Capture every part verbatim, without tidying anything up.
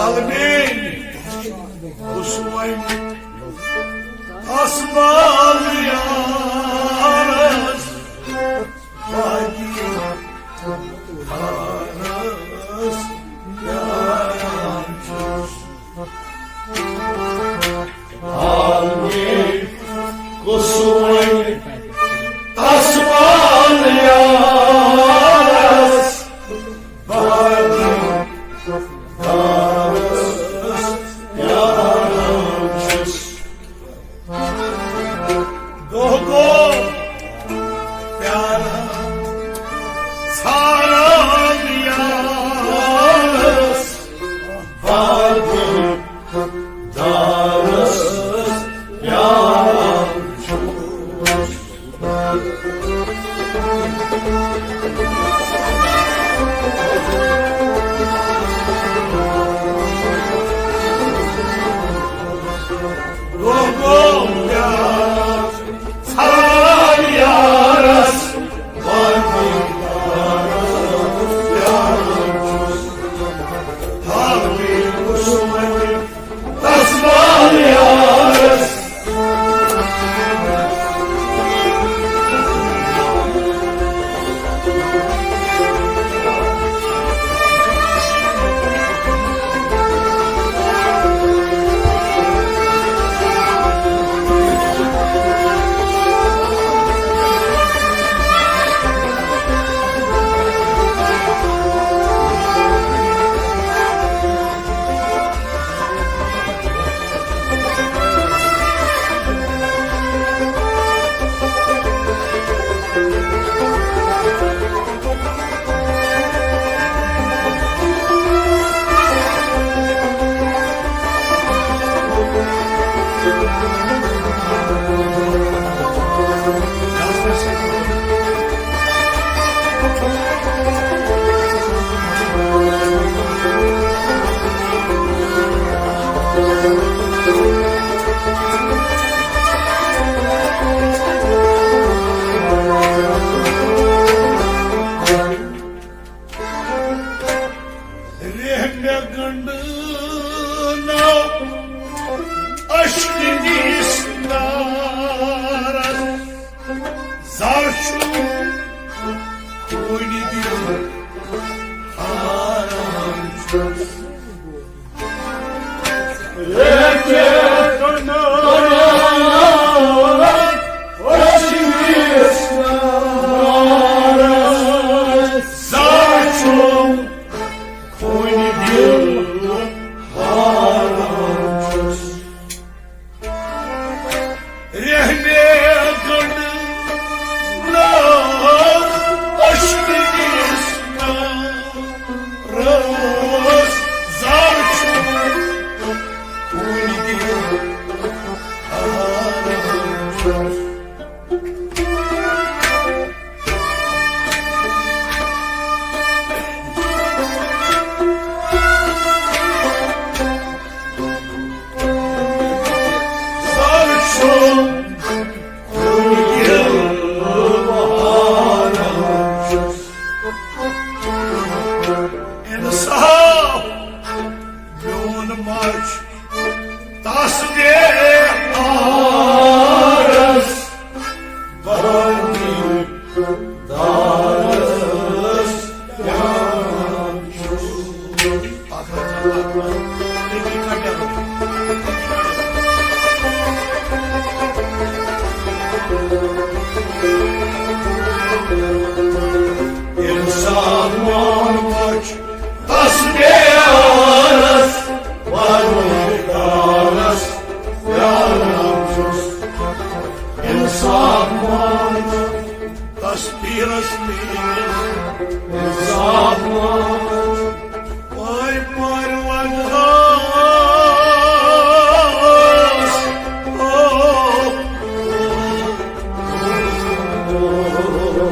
آمین۔ بہٕ چھُس وۄنۍ آسمان یارس باقی یارس پیاران چھُس۔ آمین۔ کُس وۄنۍ آسمان یارس باقی یارس پیاران چھُس۔ دۄہ گوٚو پیاران، ژھاران یارس باقی یارس پیاران چھُس۔ ریٚہہ مےٚ گنٛڈنو اشکہٕ نِس نارس، زر چھُ کُنہِ دِل ہاران چھُس۔ انصاف میون ماج تس دے آرس بندی دارس پیاران چھُس۔ انسان مانوچ تسبیحس پروردگارس پیاران چھُس۔ انسان مانوچ تسبیحس میٲنِس انسان مانوچ۔ اے پروردگار، او، او، او،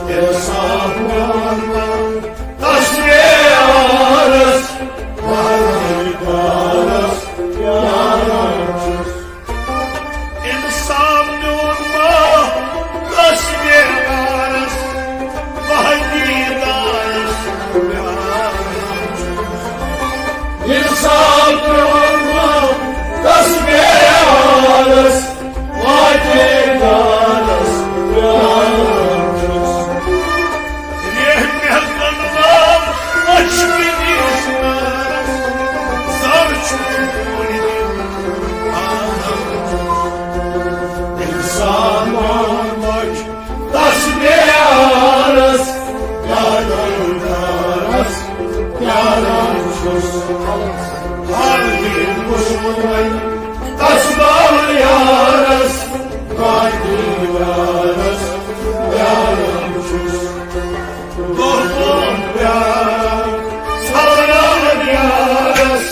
انسان مانوچ تسبیحس پروردگارس پیاران چھُس۔ انسان میون ماہ، تسبیح آرس، مہدی دارس پیاران چھُس۔ انسان تسبیحس واتہِ گرس پرٛاران چھُس۔ ریٚہہ مےٚ کنوال اشکنِس نارس، زر چھُ پوٗرٕ دِوان۔ اِنسان مۄچھ تسبیحس، پیاران پیارس، پیاران چھُس۔ ہر دِل کُس وَنہِ تسبیح یارس، باقی یارس، پیاران چھُس۔ دۄہ دۄہ پیاران، ژھانڈان یارس۔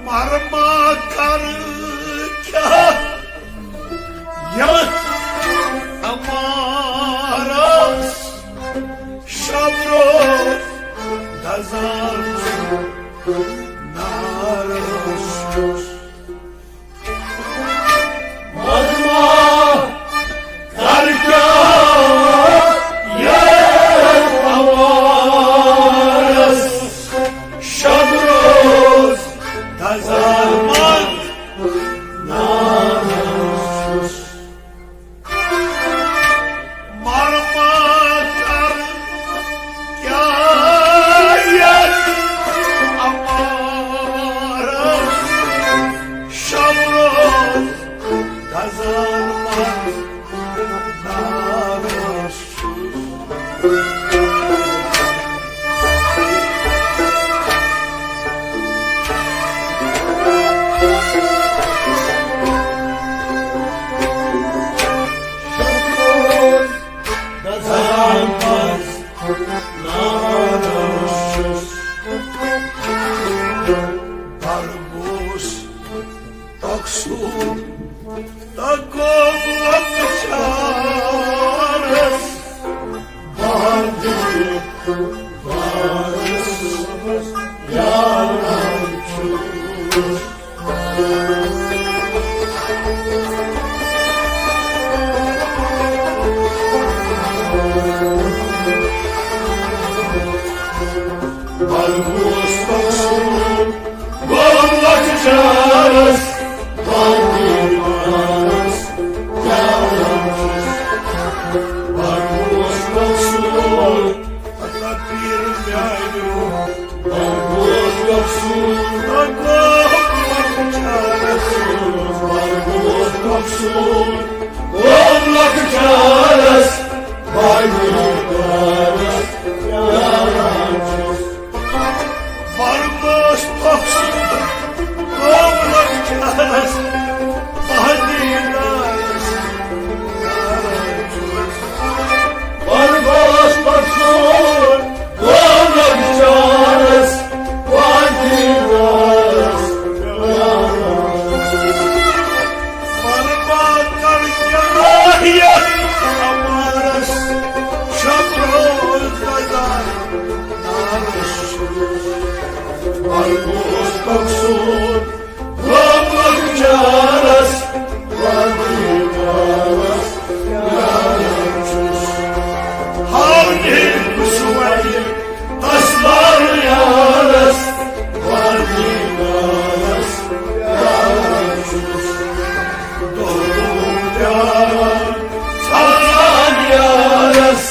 مرما کر کیا یتھ امارس، شب روز دزان نارس۔ مرما کر کیا یتھ امارس، شب روز دزان نارس۔ مرما کر کیا یتھ امارس، شب روز دزان نارس۔ برگوس تۄکسُر تہٕ گوٚو لۄکچارس۔ بہٕ دِمہٕ بارس یاران چھُس۔ برگوس تۄکسُر گوٚو لۄکچارس، باقی پانس پیاران چھُس۔ برگوس تۄکسُر، اللہ پیر میانیو۔ برگوس تۄکسُر، گوٚو لۄکچارس۔ برگوس تۄکسُر گوٚو لۄکچارس، باقی پانس پیاران چھُس۔ برگوس تۄکسُر گوٚو لۄکچارس، باقی پانس پیاران چھُس۔ برگوس تۄکسُر گوٚو لۄکچارس، باقی پانس پیاران چھُس۔ برباد کر کیا یتھ امارس، شب روز دزان نارس۔ برگوس تۄکسُر گوٚو لۄکچارس، باقی پانس پیاران چھُس۔ ہاونہِ کُس وَنہِ تسبیح یارس، باقی پانس پیاران چھُس۔ دۄہ دۄہ پیاران، ژھانڈان یارس۔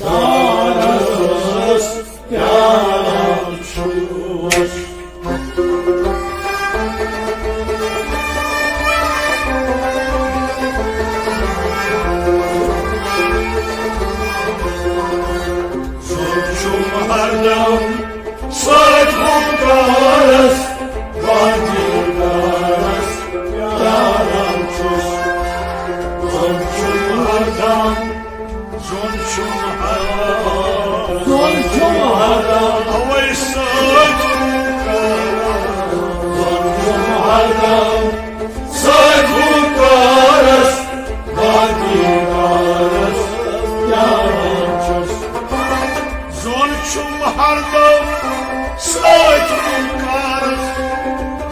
دارس پیاران چھُس۔ زُن چھُم ہردم سۭتۍ ہُم کارس، وادی دارس پیاران چھُس۔ زُن چھُم ہردم، زُن چھُم ہردم، زُن چھُم ہردم، اوے سۭتۍ ہُم کارس۔ زُن چھُم ہردم سۭتۍ ہُم کارس، وادی دارس پیاران چھُس۔ زُن چھُم ہردم سۭتۍ ہُم کارس،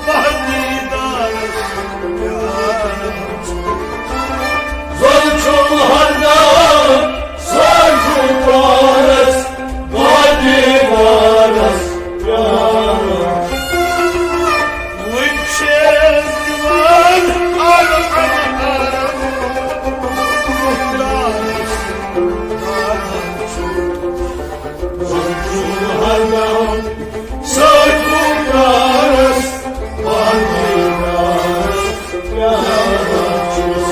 وادی دارس پیاران چھُس۔ زُن چھُم ہردم سۭتۍ ہُم کارس، وادی دارس پیاران چھُس۔ وۄنۍ چھِ أسۍ دِوان ہر انہارس، دارس، دارس۔ زُن چھُم ہردم سۭتۍ ہُم کارس، وادی دارس پیاران چھُس۔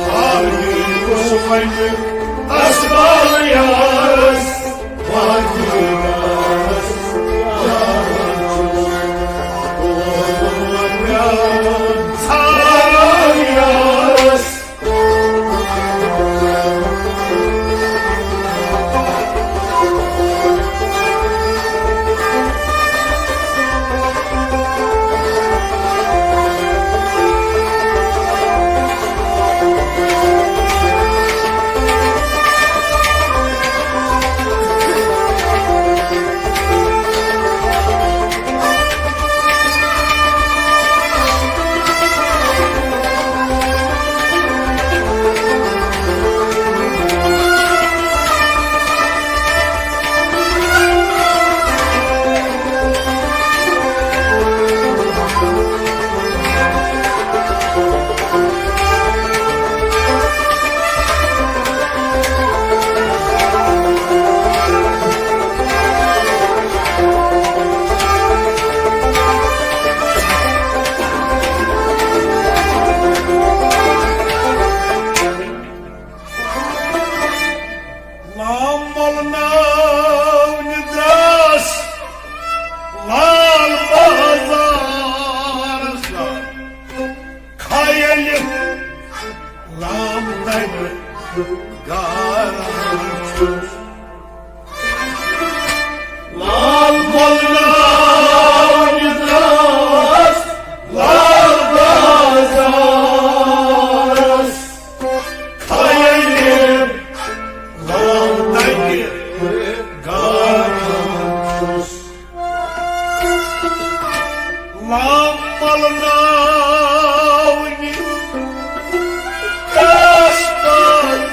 ہر ییٚلہِ وُچھٕ وۄنۍ اسباب یارس، لام مۄلناونہِ درٛاس لال بازارس، کھایلہِ لام دگہِ گاران چھُس۔ لال مۄلناونہِ درٛاس لال بازارس، کھایلہِ لام دگہِ گاران چھُس۔ لام مۄلناونہِ درٛاس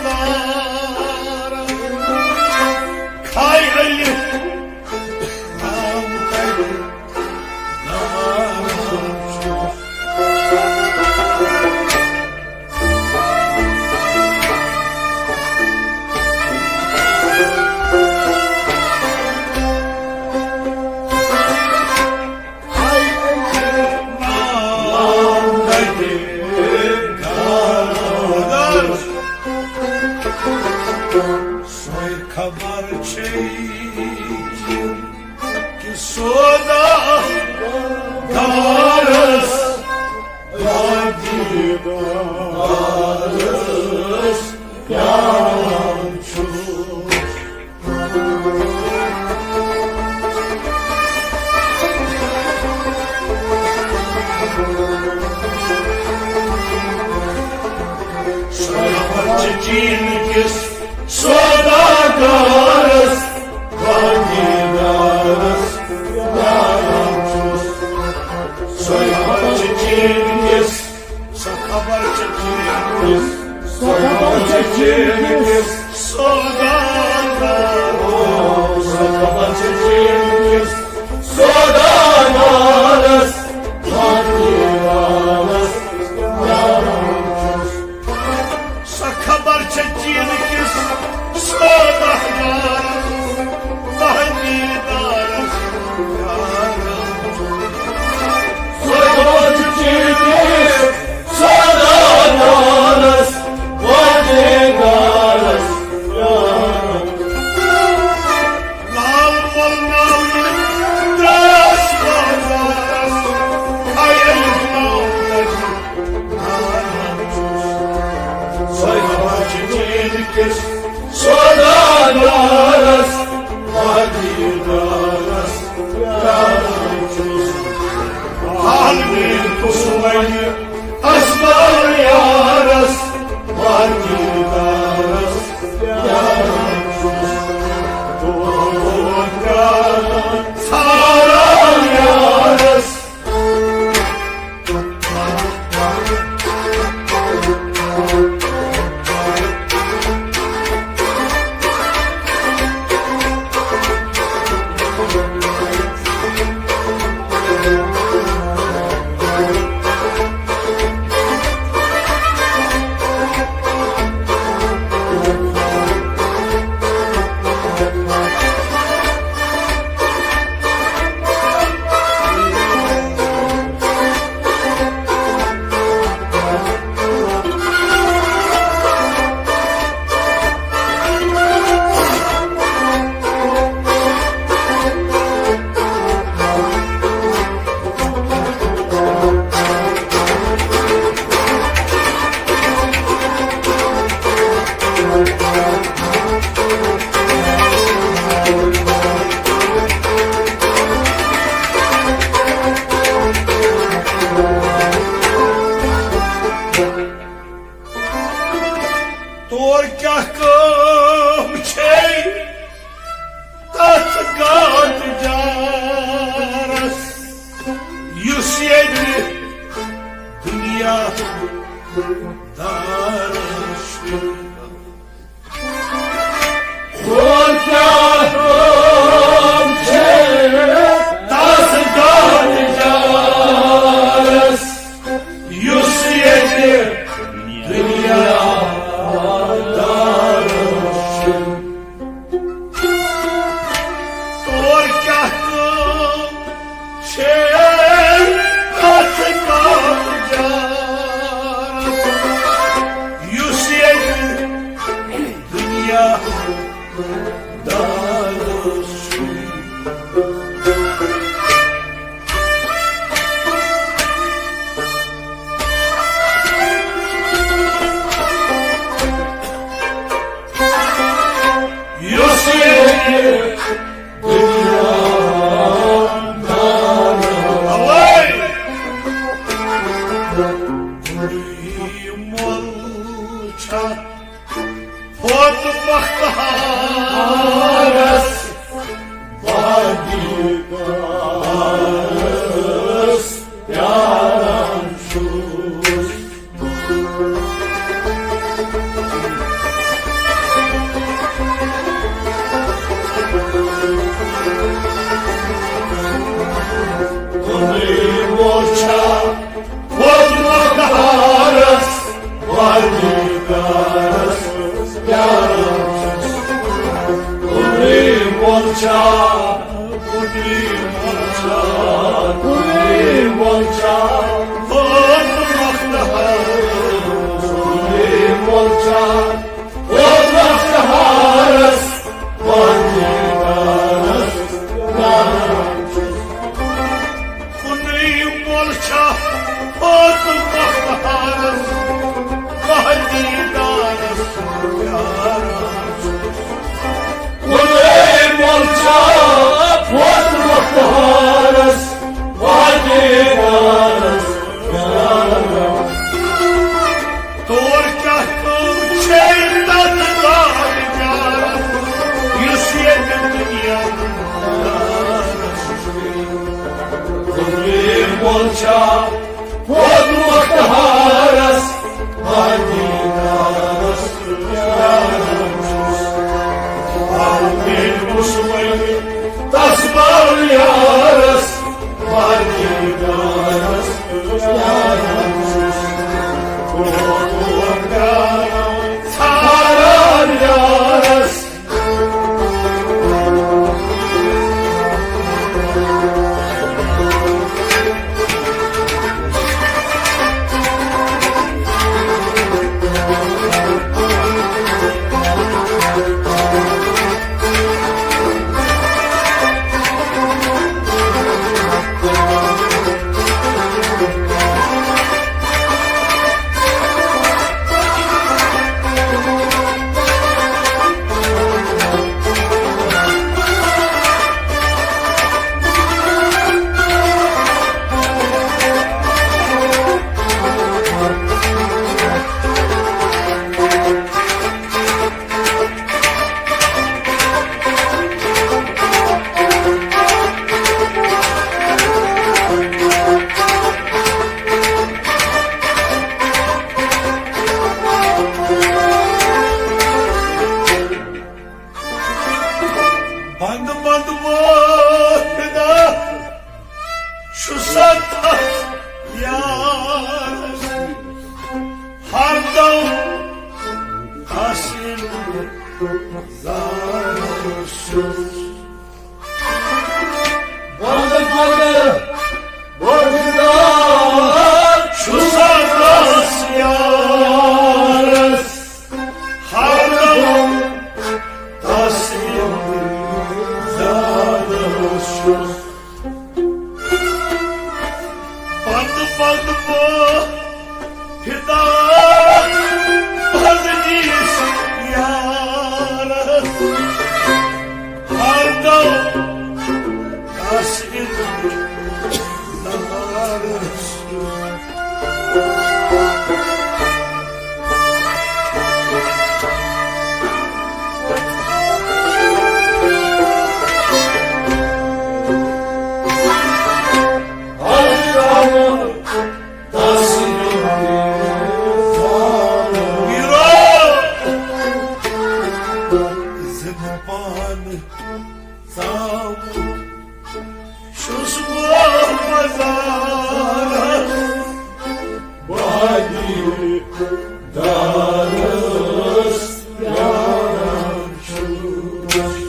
بازارس، کھایلہِ لام دگہِ گاران چھُس۔ سۄے خبر چھے کہِ سودا دارس وادی دارس پیاران چھُس۔ سۄے خبر چھے چین کِس سوداگارس، وادی دارس پیاران چھُس۔ سۄے خبر چھے چین کِس، سۄ خبر چھے چین کِس، سۄ خبر چھے چین کِس سوداگارس، سۄ خبر چھے چین کِس سوداگارس، وادی دارس پیاران چھُس۔ سۄ خبر چھے چین سوداگارس، وادی دارس، پیاران چھُس۔ عالمی کُس وَنہِ اسمار یارس، وادی دارس، پیاران چھُس۔ دور پیاران، ژھاران یارس۔ تور کیٛاہ کٲم چھے تتھ گاتہٕ جارس، یُس ییٚتہِ دُنیا دارس چھُ؟ تور کیٛاہ کٲم چھے تتھ گاتہٕ جارس، یُس ییٚتہِ دُنیا دارس چھُ؟ تور کیٛاہ کٲم چھے تتھ گاتہٕ جارس، یُس ییٚتہِ دُنیا دارس چھُ؟ یُس ییٚتہِ دُنیا دارس، اوے! مول چھا پھوٚت بختہارس، وادی دارس پیاران چھُس۔ کُنُے مول چھا پھوٚت بختہارس، وادی دارس پیاران چھُس۔ کُنُے مول چھا، کُنُے مول چھا، کُنُے مول چھا پھوٚت بختہارس، کُنُے مول چھا پھوٚت بختہارس، وادی دارس پیاران چھُس۔ کُنُے مول چھا پھوٚت بختہارس، وادی دارس پیاران چھُس۔ کُنُے مول چھا پھوٚت بختہارس، وادی دارس پیاران چھُس۔ تور کیٛاہ کٲم چھے تتھ گاتہٕ جارس، یُس ییٚتہِ دُنیا دارس چھُ؟ کُنُے مول چھا پھوٚت بختہارس، وادی دارس پیاران چھُس۔ پالمین کُس وَنہِ تس بال یارس، وادی دارس پیاران چھُس۔ او، او، پیاران، ژھاران یارس۔ زانس چھُس۔ بنٛد بنٛد بوزدار چھُس کس یارس، ہردم تس انتظارس چھُس۔ پتہٕ پتہٕ بہٕ فدا پننِس یارس، ہردم تس انتظارس۔ زندٕ پانہٕ ژامُت چھُس بہٕ مزارس، بہٕ دیٖدارس پیاران چھُس۔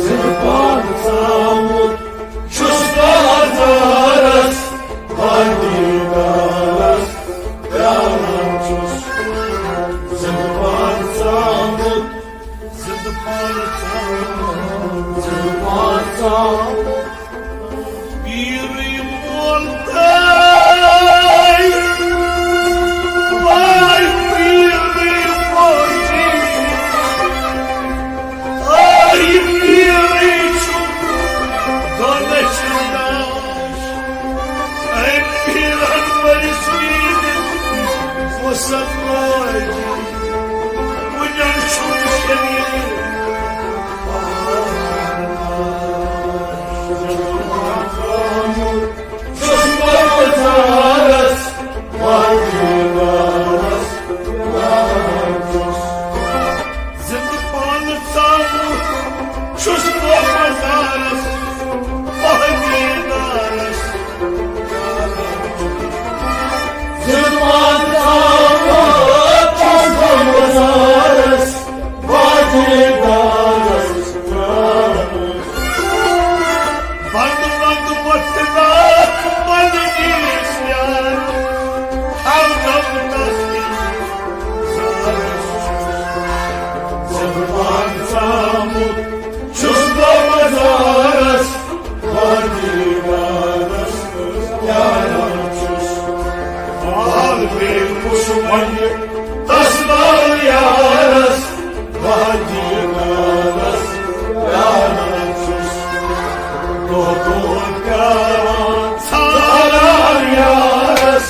زندٕ پانہٕ ژامُت چھُس بہٕ مزارس، بہٕ دیٖدارس پیاران چھُس۔ زندٕ پانہٕ ژامُت، زندٕ پانہٕ ژامُت، زندٕ پانہٕ ژامُت۔ پیٖرٕے مول تہٕ وای پیٖرٕے موجی، آے پیٖرٕے چھُ دۄنَس چھُ لاش۔ اے پیٖرن مٔرِس پیٖرِس وسعت واجی، کُنٮ۪ن چھُنہٕ شریٖک۔ چھُس بہٕ مزارس، وادی وارس، وارس۔ زندٕ پانہٕ ژامُت چھُس بہٕ مزارس، وادی وارس۔ زندٕ پانہٕ ژامُت چھُس بہٕ مزارس، وادی وارس۔ بنٛد بنٛد وۄتھٕ ناکھ پننِس یارس، ہردم تس انتظارس چھُس۔ زندٕ پانہٕ ژامُت چھُس بہٕ مزارس، وادی وارس یارس چھُس۔ حال بیٚیہِ کُس ونہِ تس نال یارس، وادی وارس پیاران چھُس۔ دۄہ دۄہ پیاران ژھانڈان یارس۔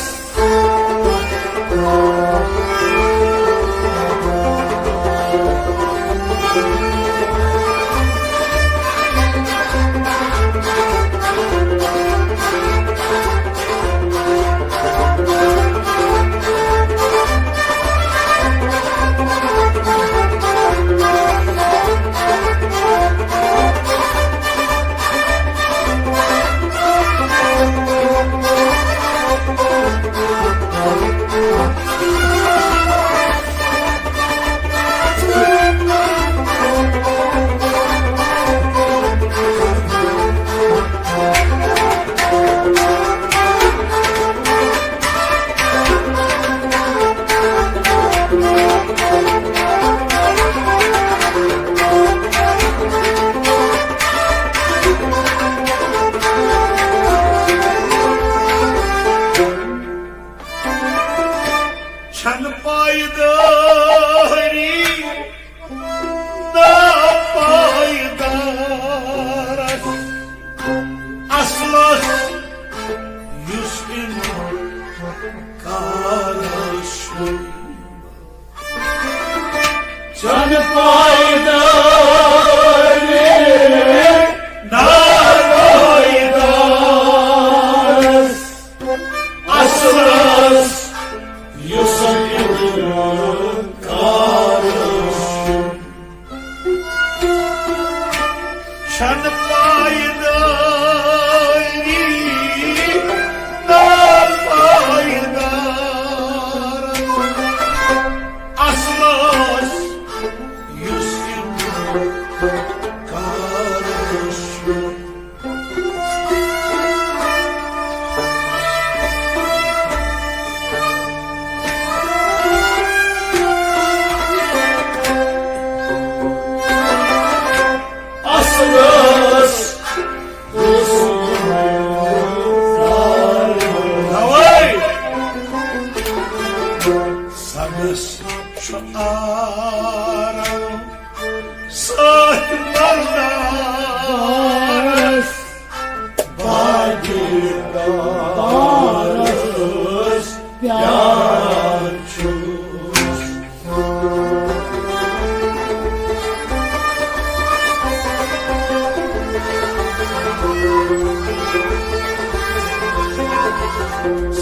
چھنہٕ پایدٲری ناپایدارس، اصلس یُس انکارس چھُ۔ چھنہٕ پایدٲری ناپایدارس، اصلس یُس انکارس چھُ۔ چھنہٕ پایدٲری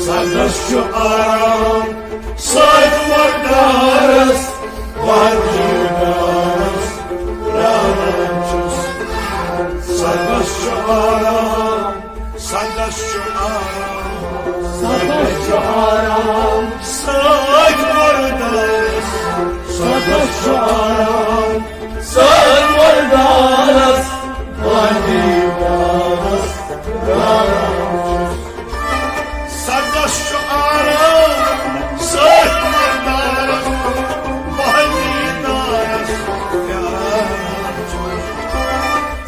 سَدَس چھُ آرام سۭتۍ مردارَس، وادی دارَس پرٛاران چھُس۔ سَدَس چھُ آرام، سَدَس چھُ آرام، سَدَس چھُ آرام سۭتۍ مردارَس، سَدَس چھُ آرام سۭتۍ مردارَس، وادی دارَس پرٛاران چھُس۔ سَدَس چھُ آرام سۭتۍ مردارَس، وادی دارَس پرٛاران چھُس۔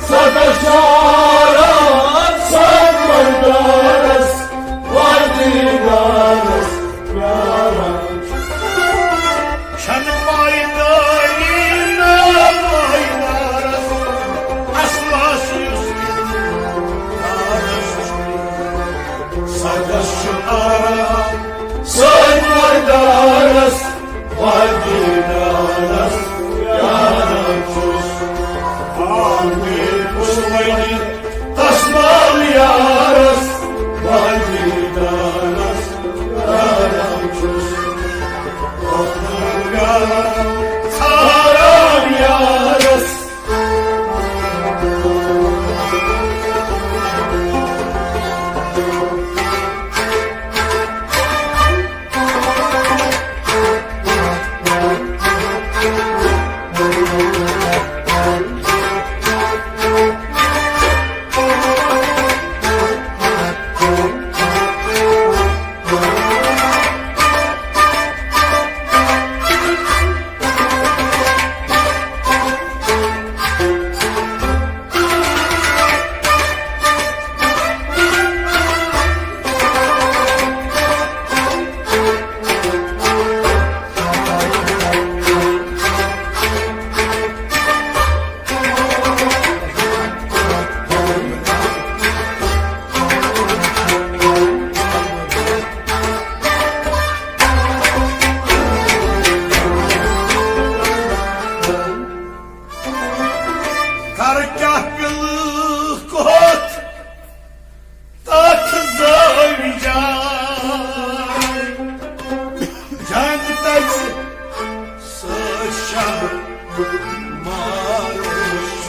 سَدَس چھُ آرام سۭتۍ مردارَس، وادی دارَس پرٛاران چھُس۔ چھَنہٕ پایدٲری ناپایدارس، اصلس یُس یارس چھُ۔ سَدَس چھُ آرام سۭتۍ مردارس، وادی دارس پرٛاران چھُس۔ آمین پُشوٲنی تسمال یارس، وادی دارس پرٛاران چھُس۔ کر کیٛاہ پِلہٕ کوٚت تَتھ زٲوۍ جان۔ جنگ تَتہِ سۭتۍ شاہ مارش۔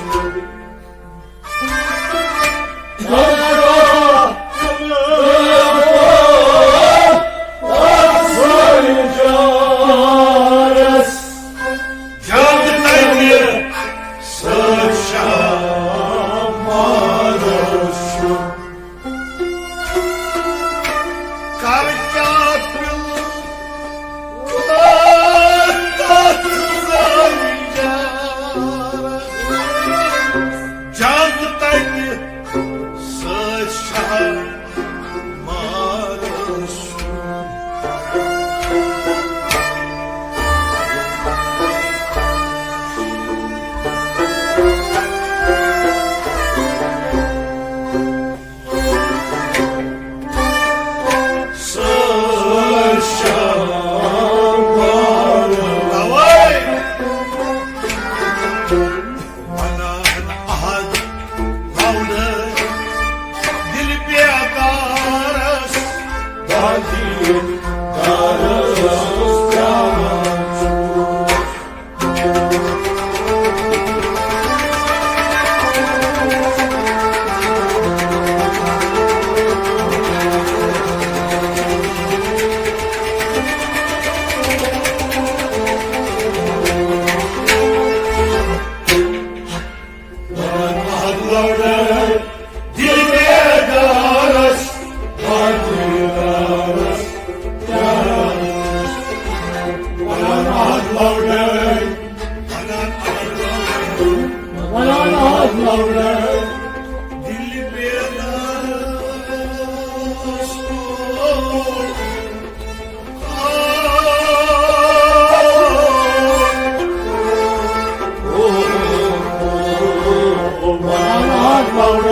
جنگ تَتہِ سۭتۍ شاہ مارش۔ کر کیٛاہ پِلہٕ کوٚت تَتھ زٲوۍ جان۔ جنگ تَتہِ سۭتۍ شاہ مارش۔ سٲرۍ شاہ مارش۔ اَوَے۔ وَنان احد لَوڈٕ دِل بیدارَس۔ وادی دارَس پرٛاران چھُس۔ دِل بیدارَس، وادی دارَس، وَنان احد لَوڈٕ۔ وَنان احد لَوڈٕ۔ دِل بیدارَس۔ وَنان احد لَوڈٕ۔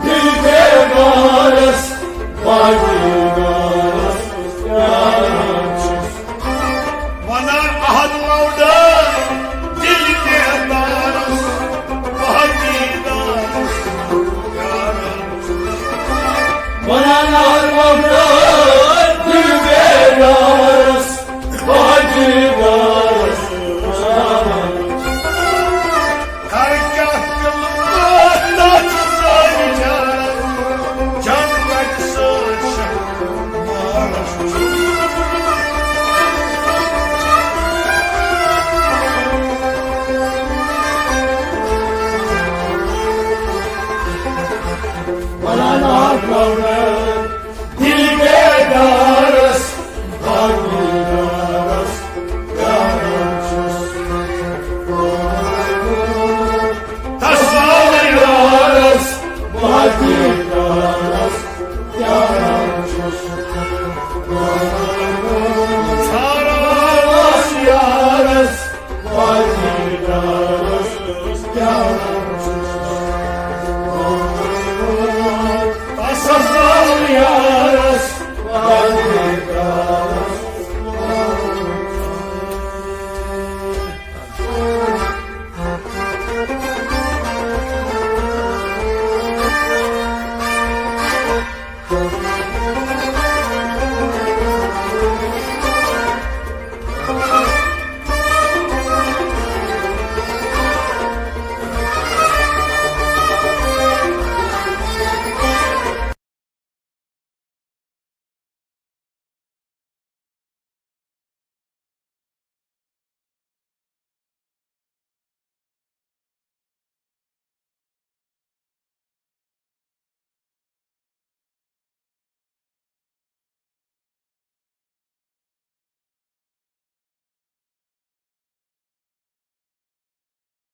دِل بیدارَس، وادی دارَس پرٛاران چھُس۔ وَنان احد لَوڈٕ، دِل بیدارَس، وادی دارَس پرٛاران چھُس۔ وَنان Ahad لَوڈٕ، Bana laf launar, dil beda